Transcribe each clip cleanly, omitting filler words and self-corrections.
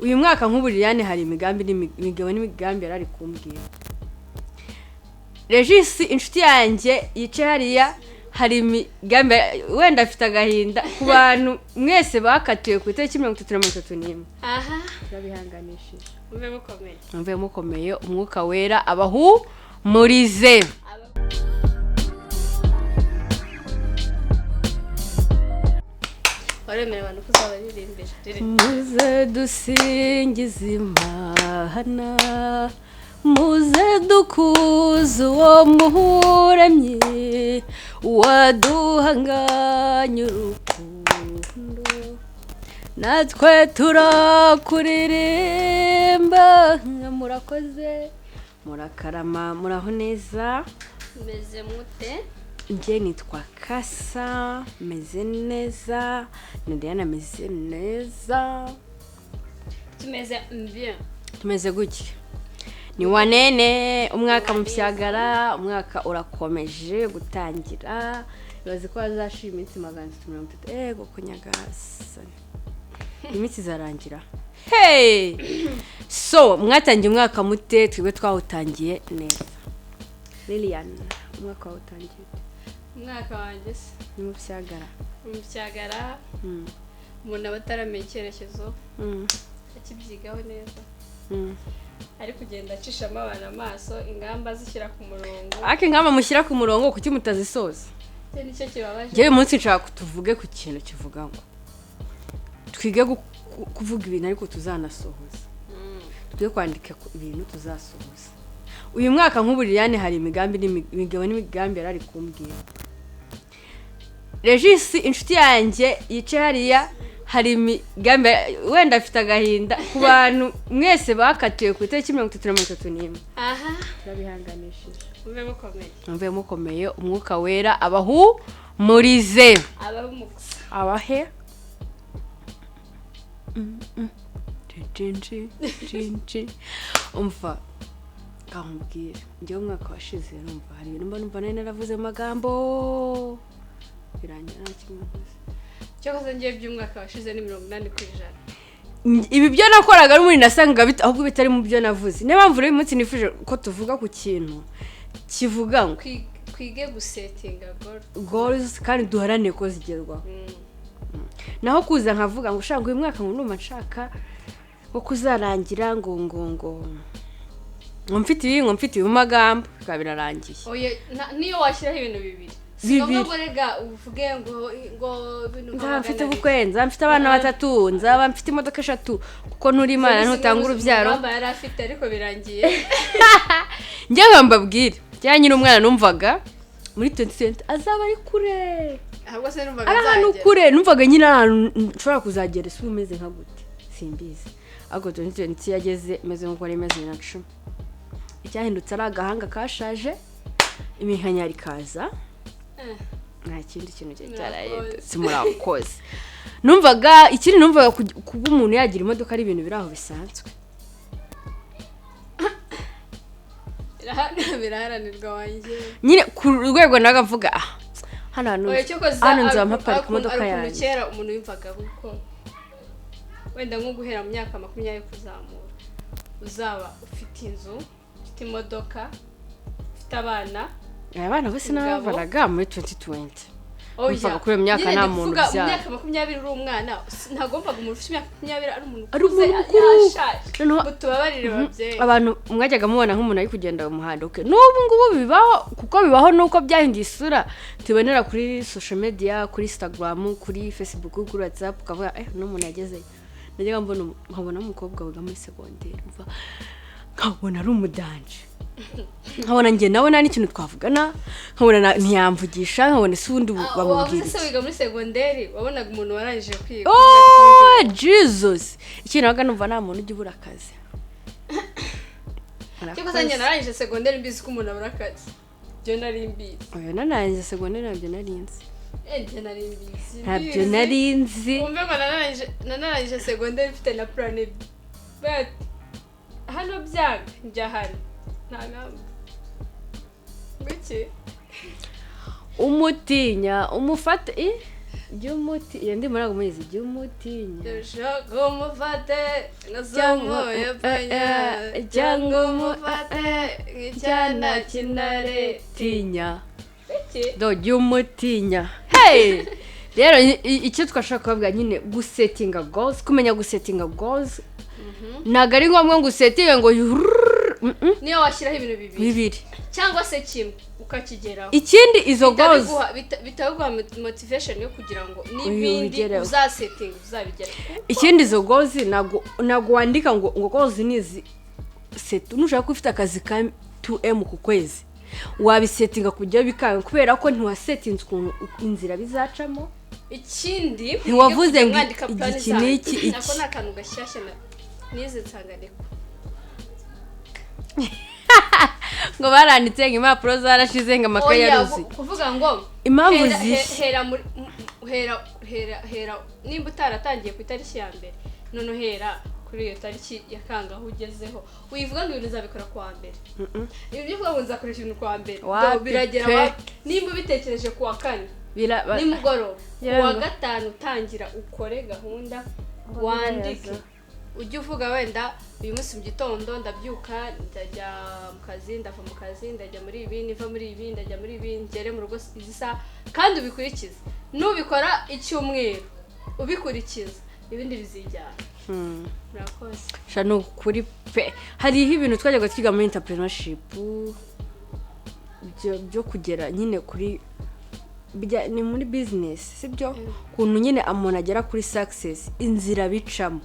Uyu mwaka nk'ubu Liliane hari imigambi n'imigabo n'imigambi yari ari kumbwira. Regis inshuti yanjye yicaye hariya, hari imigambi, wenda afite agahinda ku bantu mwese bakatiwe ku itariki 30 na 31. Aha. Turabihanganishije. Mube mukomeye. Mube mukomeye, umwuka wera abahumurize. Waremera abantu ko uzabaririmbira. Muze dusingize Imana, muze dukuze uwo muhuremyi waduhanganye urukundo, natwe turakuririmba. Murakoze, murakarama, muraho neza. Meze mute? Njye nitwa Kasa, meze neza, na Diana ameze neza. Tumeze bien. Tumeze gutya. Ni wanene, umwaka musyagara, umwaka urakomeje gutangira. Ibaze ko hazashira iminsi 330. Ego kunyagasani. Iminsi izarangira. Hey! So, mwatangiye umwaka mute, twebwe twawutangiye neza. Lilian, umwaka wawutangiye ute? Umwaka wanjye se Ni musyagara. Musyagara. Umuntu aba ataramenya icyerekezo, akibyigaho neza. Ari kugenda acishamo abantu amaso, ingamba zishyira ku murongo. Ariko ingamba mushyira ku murongo kuki mutazisoza? Icyo nicyo kibabaje. Njyewe uyu munsi nshaka tuvuge ku kintu kivuga ngo twige kuvuga ibintu ariko tuzanasohoza. Twige kwandika ibintu tuzasohoza. Uyu mwaka nk'ubu Liliane hari imigambi n'imigabo n'imigambi yari ari kumbwira. Regis inshuti yanjye yicaye hariya, hari imigambi, wenda afite agahinda ku bantu mwese bakatiwe ku itariki 30 na 31. Aha. Turabihanganishije. Mube mukomeye. Mube mukomeye, umwuka wera abahumurize. Abahumurize. Abahe. Umva kankubwire, njyewe umwaka washize numva hari ibintu mba numva nari naravuze mu magambo birangira nta kimwe mvuze. Cyakoze ngiye by'umwaka washize ni 80%. Ibi byo nakoraga n'ubundi nasangaga ahubwo bitari mu byo navuze. Niyo mpamvu rero uyu munsi nifuje ko tuvuga ku kintu kivuga ngo twige gusetinga goals kandi duharanire ko zigerwaho. Naho kuza nkavuga ngo ushaka uyu mwaka ngo ndumva nshaka ngo kuzarangira ngo ngo ngo ngo mfite ibi, ngo mfite ibi mu magambo bikaba birarangiye. Oya, niyo washyiraho ibintu bibiri. Bibiri. Ngo rega uvuge ngo ngo ibintu nzaba mfite ubukwe, nzaba mfite abana batatu, nzaba mfite imodoka 3, kuko nturi Imana ntutanga urubyaro. Mama yari afite ariko birangiye. Njye mbabwire, cyangwa nyine umwana numvaga muri 2020 azaba ari kure. Ahubwo se numvaga ari ahantu nzagera. kure, numvaga nyine ahantu nshobora kuzagera ese umeze nka gute simbizi. Ariko 2020 yageze meze nkuko yari imeze na 10. Icyahindutse ari agahanga kashaje, iminkanyari ikaza. Nta kindi kintu cyari cyarahindutse. Murakoze. Numvaga ikindi numvaga kuba umuntu yagira imodoka ari ibintu biri aho bisanzwe. Biraharanirwa wanjye. Nyine ku rwego naga mvuga hano hantu hano nzaba mpaparika imodoka yanjye. Kera umuntu yumvaga uko wenda nko guhera mu myaka 20 kuzamura uzaba ufite inzu, ufite imodoka, ufite abana. Abana bose nabavanaga muri 2020. Numvaga kuri iyo myaka nta muntu ubyara. ubyara. Mu myaka 20 uri umwana, ntabwo mvaga umuntu ufite imyaka 20 ari umuntu Ari umuntu mukuru. yashaje. Ngo tubabarire ababyeyi. Abantu mwajyaga mubona nk'umuntu ari kugenda mu muhanda. Okay. N'ubu ngubu bibaho, kuko bibaho nuko byahinduye isura. Tubonera kuri social media, kuri Instagram, kuri Facebook, kuri WhatsApp, ukavuga n'umuntu yagezeyo. Najyaga mbona nkabona umukobwa wiga muri secondaire, umva nkabona ari umudanje. Nkabona njye nawe nta n'ikintu twavugana, nkabona ntiyamvugisha, nkabona se ubundi bamubwira iki. Wiga muri secondaire wabonaga umuntu warangije kwiga. Oh Jesus! Ikintu nabaga numva nta muntu ujya ubura akazi. Cyakoze njye narangije secondaire mbizi ko umuntu abura akazi. Byo nari mbizi. Oya, narangije secondaire ntabyo nari nzi. Njye nari mbizi. Ntabyo nari nzi. Umve ngo narangije secondaire mfite na plan B. But hano byanga njya hano. Nta mpamvu. Ngwiki? Umutinya umufate Jya umuti, iyo ndimo ntabwo muyizi, jya umutinya. Ushaka umufate nkazumuye panya, cyangwa umufate nk'icyana cy'intare. Tinya. Iki? Do jya umutinya. Hey, rero icyo twashaka kubabwira nyine, gusettinga goals, kumenya gusettinga goals, ntabwo ari ngombwa ngo usettinge ngo yurururu, Niyo washyiraho ibintu bibiri bibiri cyangwa se kimwe, ukakigeraho. Ikindi, izo goals Bitaguha motivation yo kugira ngo n'ibindi ubigereho. Uzasettinga uzabigeraho. Ikindi, izo goals ntabwo wandika ngo goals ni izi set. Nushaka ko ufite akazi ka 2M ku kwezi, wabisettinga kujya bikanga kubera ko ntiwasettinze ukuntu inzira bizacamo. Ikindi, Ntiwavuze ngo mwandika plan iki zanyu. n'iki, iki. Nako ni akantu gashyashya nize nsanga Ngo baranditse ngo impapuro zarashize, ngo amakaye Oya, yaruzuye. Kuvuga ngo Impamvu hera, hera muri hera hera hera nimba utaratangiye ku itariki ya mbere, none uhera kuri iyo tariki ya kangahe ugezeho, wivuga ngo ibintu uzabikora kuwa mbere. Ibyo uvuga ngo nzakoresha ibintu kuwa mbere, Wapi do, biragera pe. Nimba ubitekereje kuwa kane nimugoroba, Ngira kuwa gatanu utangira ukore gahunda, Ngo wandike. biraza. Ujye uvuga wenda uyu munsi mu gitondo ndabyuka ndajya mu kazi, ndava mu kazi ndajya muri ibi, niva muri ibi ndajya muri ibi, ngere mu rugo izi saha, kandi ubikurikize. Nubikora icyumweru ubikurikiza, ibindi bizijyana. Murakoze. Sha, ni ukuri pe, hariho ibintu twajyaga twiga muri entrepreneurship byo kugera nyine kuri ni muri business, sibyo? Ukuntu nyine umuntu agera kuri success, inzira bicamo.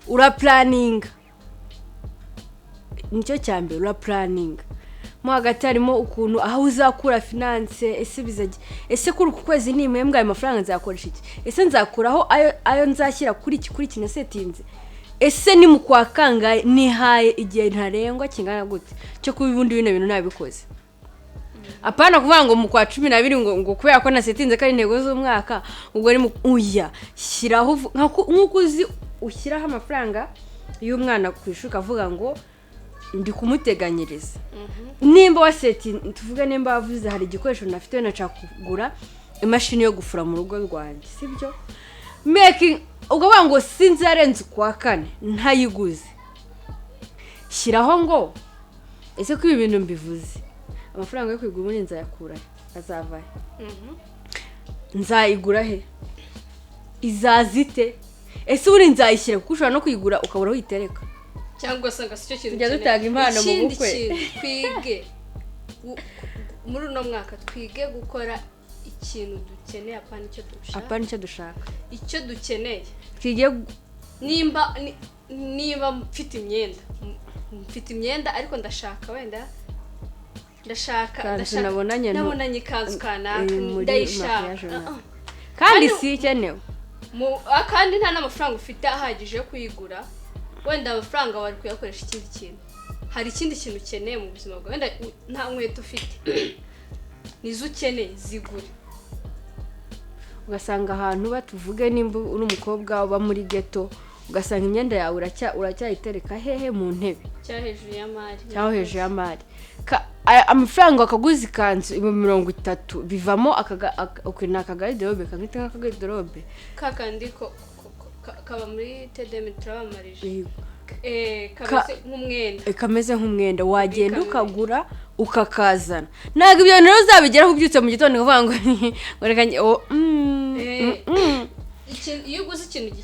Uraplanninga, nicyo cya mbere. Uraplanninga, mo hagati harimo ukuntu aho uzakura finance. Ese bizajya, ese kuri uku kwezi nimpembwa ayo mafaranga nzakoresha iki? Ese nzakuraho ayo nzashyira kuri iki nasettinze? Ese ni mu kwa kangahe? Nihaye igihe ntarengwa kingana gute cyo kuba ubundi bino bintu nabikoze? Apana kuvuga ngo mu kwa 12, ngo kubera ko nasettinze ko ari intego z'umwaka, ubwo ni mu uya shyiraho nk'uko uzi ushyiraho amafaranga y'umwana ku ishuri, ukavuga ngo ndi kumuteganyiriza. Nimba waseti, tuvuge nimba wavuze hari igikoresho nafite, wenda nshaka kugura imashini yo gufura mu rugo rwanjye, sibyo? Making ukavuga ngo sinzarenze ukwa kane ntayiguze. Shyiraho ngo ese ko ibi bintu mbivuze, amafaranga yo kuyigura ubundi nzayakura he? Azava he? Nzayigura he? Izaza ite? Ese ubundi nzayishyira? Kuko ushobora no kuyigura ukabura aho uyitereka. Cyangwa ugasanga si cyo kintu Tujya ukeneye. dutanga impano mu Ikindi bukwe. kintu, twige muri uno mwaka twige gukora ikintu dukeneye, apana icyo dushaka. Apana icyo dushaka. Icyo dukeneye. Twige. Nimba mfite imyenda, mfite imyenda, ariko ndashaka wenda ndashaka Ikanzu ndashaka nabonanye nabonanye ikanzu kanaka, muri ndayishaka. maquillage runaka. Ah, ah. Kandi si ikenewe. Kandi nta n'amafaranga ufite ahagije yo kuyigura, wenda amafaranga wari kuyakoresha ikindi kintu. Hari ikindi kintu ukeneye mu buzima bwawe, wenda nta nkweto ufite, nizo ukeneye, zigure. Ugasanga ahantu batuvuge nimba uri umukobwa uba muri ghetto, ugasanga imyenda yawe uracyayitereka hehe? Mu ntebe. Cyangwa hejuru y'amari. Cyangwa hejuru y'amari. Amafaranga wakaguze ikanzu 30,000 bivamo okay, ni akagarde-robe kamwita nk'akagarde-robe. Kakandi kaba muri tedemi, turabamarije. Yego. Kameze nk'umwenda. Kameze nk'umwenda, wagenda Ubika. ukagura ukakazana. Ntabwo ibyo bintu rero uzabigeraho ubyutse mu gitondo ukavuga ngo reka oh, Iyo uguze ikintu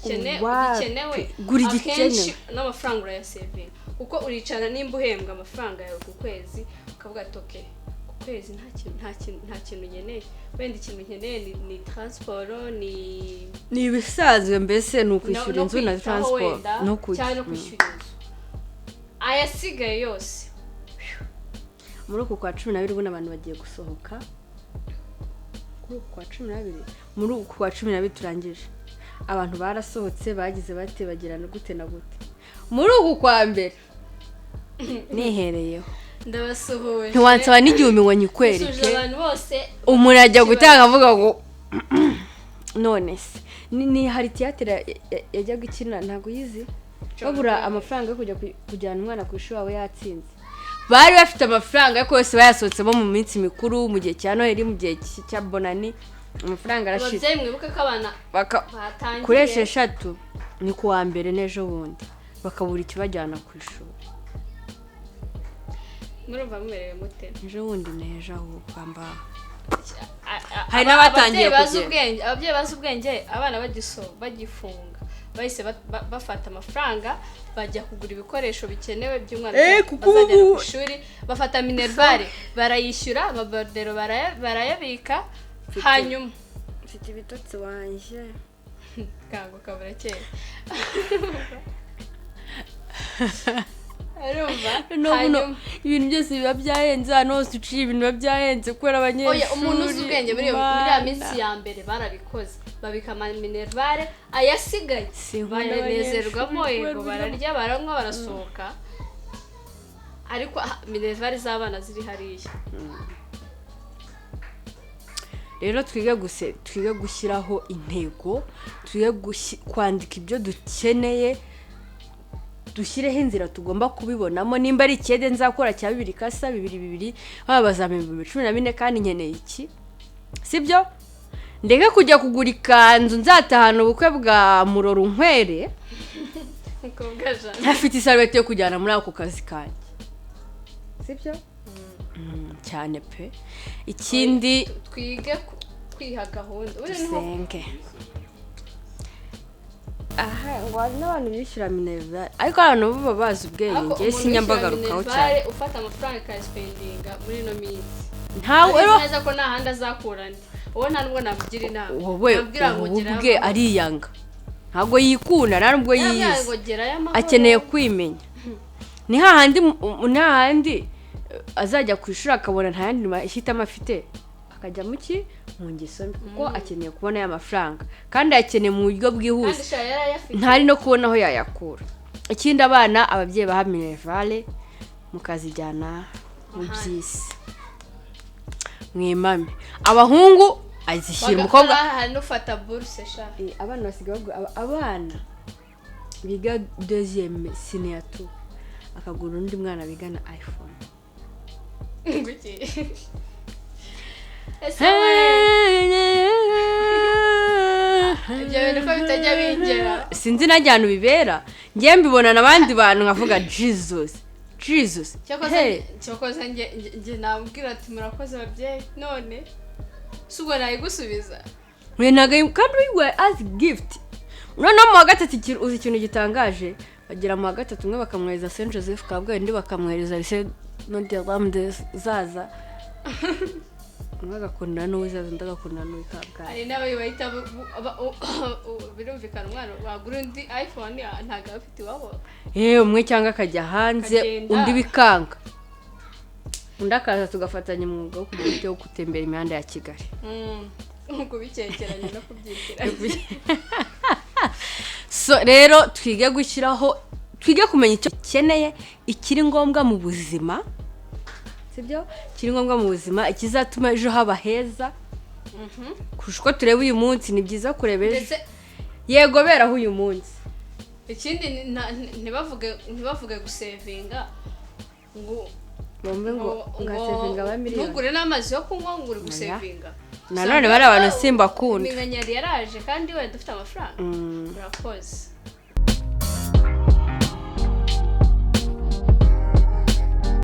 Wapi? gikenewe, Gura igikenewe. akenshi n'amafaranga urayasavinga, kuko uricara, nimba uhembwa amafaranga yawe ku kwezi, ukavuga ati okay, ku kwezi nta kintu nkeneye, wenda ikintu nkeneye ni transport, ni Ni ibisanzwe mbese, ni ukwishyura no inzu na kwiyitaho transport wenda, no kurya. cyangwa no kwishyura inzu, ayasigaye yose. Muri uku kwa 12 ubundi abantu bagiye gusohoka. Kuri uku kwa 12, muri uku kwa 12 turangije, abantu barasohotse, bagize bate, bagirana gute na gute. Muri uku kwa mbere nihereyeho. Ndabasuhuje. Ntiwansaba n'igihumbi ngo Nsuhuje nyikwereke. abantu bose. Umuntu ajya gutanga avuga ngo none se ni hari théâtre yajyaga ikina, ntabwo uyizi, babura amafaranga yo kujya kujyana umwana ku ishuri waba yatsinze. Bari bafite amafaranga ariko yose bayasohotsemo mu minsi mikuru, mu gihe cya Noheli, mu gihe cya Bonani. Amafaranga arashize. Ababyeyi, mwibuke ko abana batangiye. Kuri 6 ni ku wa mbere n'ejo bundi, bakabura ikibajyana ku ishuri. Murumva mumerewe mute? Ejo bundi n'ejo ahubwo mba Hari Hari n'abatangiye bazi kugenda. ubwenge, ababyeyi bazi ubwenge, abana bagifunga bahise bafata amafaranga bajya kugura ibikoresho bikenewe by'umwana Kuko bazajyana ubu ku ishuri, bafata minerval barayishyura, amabordereaux barayabika, hanyuma Mfite ibitotsi wanjye. Kanguka, burakeye, urumva? Noneho buno Hanyuma ibintu byose biba byahenze, ahantu hose uciye ibintu biba byahenze kubera abanyeshuri. Oya, umuntu uzi ubwenge muri iriya Mana. minsi ya mbere barabikoze, babika amaminerval, ayasigaye Sinkunda baranezerwamo. abanyeshuri Yego, kubera uburyo bararya, baranywa, barasohoka, ariko minerval z'abana ziri hariya. Rero twige gushyiraho intego, twige kwandika ibyo dukeneye, dushyireho inzira tugomba kubibonamo. Nimba ari ikiyede nzakora cya bibiri kasa bibiri bibiri, baba bazampa 14,000 kandi nkeneye iki, sibyo? Ndeke kujya kugura ikanzu nzatahana ubukwe bwa muroro unkwere Umukobwa jana. ntafite isarubeti yo kujyana muri ako kazi kanjye, sibyo? Cyane pe. Ikindi, Twige kwiha gahunda. Ubundi niho dusenge. Aha ngo hari n'abantu bishyura minerval, ariko abantu bo baba bazi ubwenge. Ariko Njye umuntu sinyambagarukaho wishyura cyane. minerval, ufata amafaranga akayaspendinga muri ino minsi, Ntawe azi rero neza ko nta handi azakura andi, uwo nta nubwo namugira inama. Wowe Nabwira ngo ubu gerayo bwe amahoro. Ariyanga, ntabwo yikunda, nta nubwo Nabwira yiyizi. ngo gerayo amahoro. Akeneye kwimenya. Ni hahandi azajya ku ishuri akabona nta yandi mahitamo afite, akajya mu ki? Mu ngeso mbi, kuko akeneye kubona ya mafaranga kandi ayakeneye mu buryo Kandi bwihuse. sha yarayafite. Ntari no kubona aho yayakura. Ikindi, abana ababyeyi baha minerval mukazijyana mu by'isi, mwimame. Abahungu azishyira umukobwa. Hari n'ufata buruse sha. Abana basigaye bagura, abana biga deuxième senior two akagura undi mwana bigana iPhone. Nguki ese we, ibyo bintu ko bitajya bingera? Sinzi n'ahantu ahantu bibera, ngewe mbibona n'abandi bantu nkavuga "Jesus, Jesus." Cyakoze Hey. Cyakoze nge nabwira ati "Murakoze ababyeyi." None si ubwo nayigusubiza? We ntabwo kandi uyiguhaye as gift. Noneho mu wa gatatu, uzi ikintu gitangaje? Bagera mu wa gatatu, umwe bakamwohereza Saint Joseph Kabgayi, undi bakamwohereza Lycée Notre Dame de Zaza, umwe agakundana n'uw'izaza, undi agakundana n'uw'i Kabgayi. Hari n'abayo bahita birumvikana, umwana wagura undi iPhone ntabwo aba afite iwabo. Yewe, umwe cyangwa akajya hanze. Akagenda. Undi bikanga, undi akaza tugafatanya umwuga wo kugira ibyo, wo gutembera imihanda ya Kigali. Kubikekeranya no kubyitiranya. So rero twige gushyiraho, twige kumenya icyo ukeneye, ikiri ngombwa mu buzima, sibyo? Ikiri ngombwa mu buzima, ikizatuma ejo haba heza kurusha uko tureba uyu munsi. Ni byiza kureba ejo. Ndetse Yego, beraho uyu munsi. Ikindi ntibavuge gusevinga ngo Bumve ngo ngasevinga aba miliyoni. Ntugure n'amazi yo kunywa ngo uri gusevinga. Nanone bari abantu simbakunda. Iminkanyari yaraje kandi wenda ufite amafaranga. Urakoze.